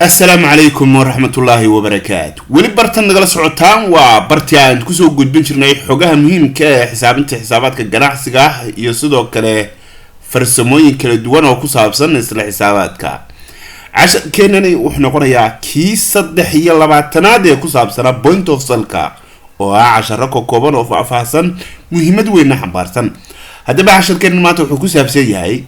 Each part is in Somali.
Asalaamu calaykum waraxmatullaahi wabarakaatu. Weli bartan nagala socotaan waa bartii aan kusoo gudbin jirnay xogaha muhiimka ee xisaabinta, xisaabaadka ganacsiga iyo sidoo kale farsamooyin kala duwan oo ku saabsan isla xisaabaadka. Casharkeenani wuxuu noqonayaa kii 23aad ee ku saabsanaa point of sale-ka, oo ah casharo ka kooban oo faahfaahsan, muhiimad weynna xambaarsan. Haddaba casharkeenan maanta wuxuu ku saabsan yahay,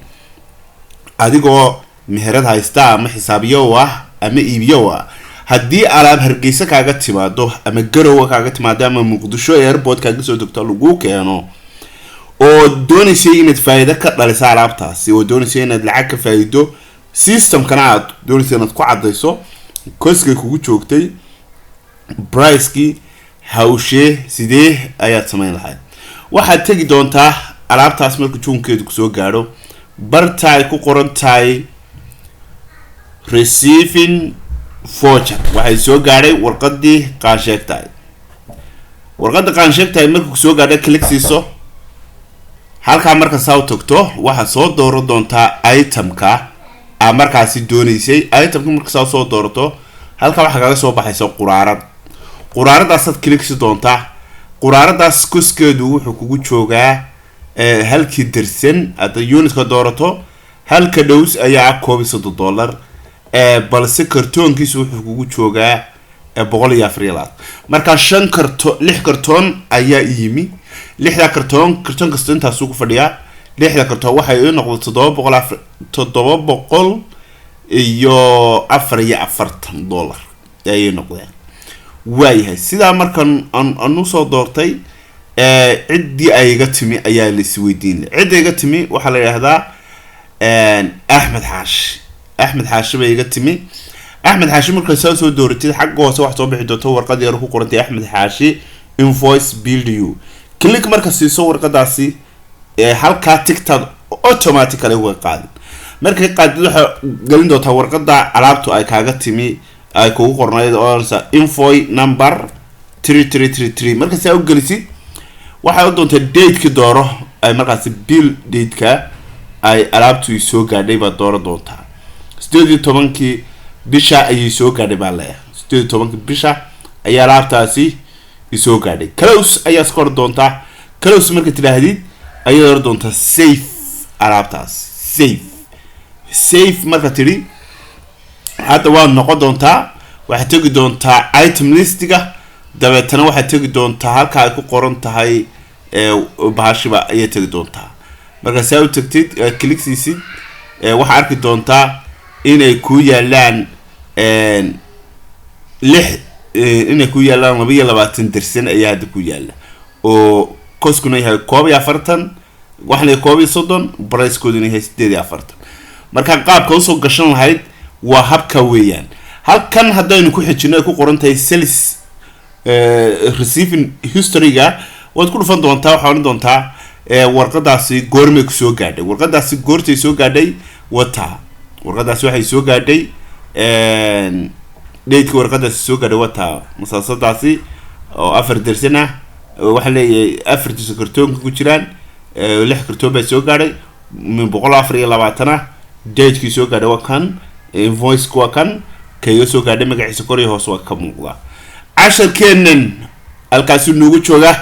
adigoo meherad haysta ama xisaabiyo ah ama iibiyo ah, haddii alaab Hargeysa kaaga timaado ama Garowa kaaga timaado ama Muqdisho airport kaaga soo degto, lagu keeno, oo doonaysay inaad faa'iido ka dhalisa alaabtaasi, oo doonaysay inaad lacag ka faa'iido, systemkana aad doonaysa inaad ku cadayso cost-kay kugu joogtay, pricekii, hawshee sidee ayaad samayn lahayd? Waxaad tegi doontaa alaabtaas marka juunkeedu kusoo gaadho barta ay ku qoran tahay receiving voucher. Waxay soo gaadhay warqadii qaansheegtahay. Warqadda qaansheegtahay marka kusoo gaadha, click siiso halkaa. Marka saa u tagto, waxaad soo dooran doontaa itemka aa markaasi dooneysay. Itemka marka saa soo doorato, halkaa waxaa kaga soo baxaysa quraarad. Quraaradaasaad click sii doontaa. Quraaradaas cost-keedu wuxuu kugu joogaa halkii dersan, hadda unitka doorato, halka dhows ayaa ah $31, balse kartoonkiisu wuxuu kugu joogaa 124. Markaa shan karto, lix kartoon ayaa yimi. Lixda kartoon, kartoon kasta intaasuu ku fadhiyaa. Lixda kartoon waxay ii noqda 704, $744 ayay noqdeen. Waayahay, sidaa markan aan usoo doortay, ciddii ay iga timi ayaa la isweydiin. Cidda iga timi waxaa la yidhahdaa Axmed Xaashi. Axmed Xaashi bay iga timi. Axmed Xaashi markaa saa soo dooratid, xagga hoose waxaa soo bixi doonta warqad yar ku qorantay "Axmed Xaashi invoice bill due". Click marka siiso warqadaasi, halkaa tigtaad automatically uga qaadin. Markay qaadid, waxaa gelin doontaa warqada alaabtu ay kaaga timi ay kugu qornayd oo invoice number 3333. Marka saa u gelisid, waxay u doontaa dateki dooro ay markaasi bill dateka ay alaabtu soo gaadhay baad dooran doontaa. 18-kii bisha ayay soo gaadhay baa leeyahay. 18-kii bisha ayaa alaabtaasi isoo gaadhay. Close ayaa iska oran doontaa. Close marka tidhaahdid, ayaad oran doontaa save alaabtaas. Save, save marka tidhi, hadda waad noqon doontaa. Waxaad tegi doontaa item listiga, dabeetana waxaad tegi doontaa halka ay ku qoran tahay bahashiba ayaad tegi doontaa. Marka saa u tagtid, click siisid, waxaa arki doontaa inay ku yaalaan lix, inay ku yaalaan 22 dersan ayaa hadda ku yaala, oo cost-kuna yahay 41, waxaana 31, pricekooduna yahay 48. Marka qaabka usoo gashan lahayd waa habka weeyaan. Halkan haddaynu ku xijino ay ku qoran tahay sales receiving historyga, waad ku dhufan doontaa. Waxaa odhan doontaa warqadaasi goormay kusoo gaadhay? Warqadaasi goortay soo gaadhay wataa. Warqadaasi waxay soo gaadhay, dateka warqadaasi soo gaadhay wataa. Masaasadaasi oo afar dersan ah, waxaa leeyahay afartiisa kartoonka ku jiraan, lix kartoon baa soo gaadhay min 124 ah. Datekii soo gaadhay waa kan, invoiceka waa kan kayga soo gaadhay, magaciisa kor iyo hoos waa ka muuqda. Casharkeennan halkaasuu noogu jooga.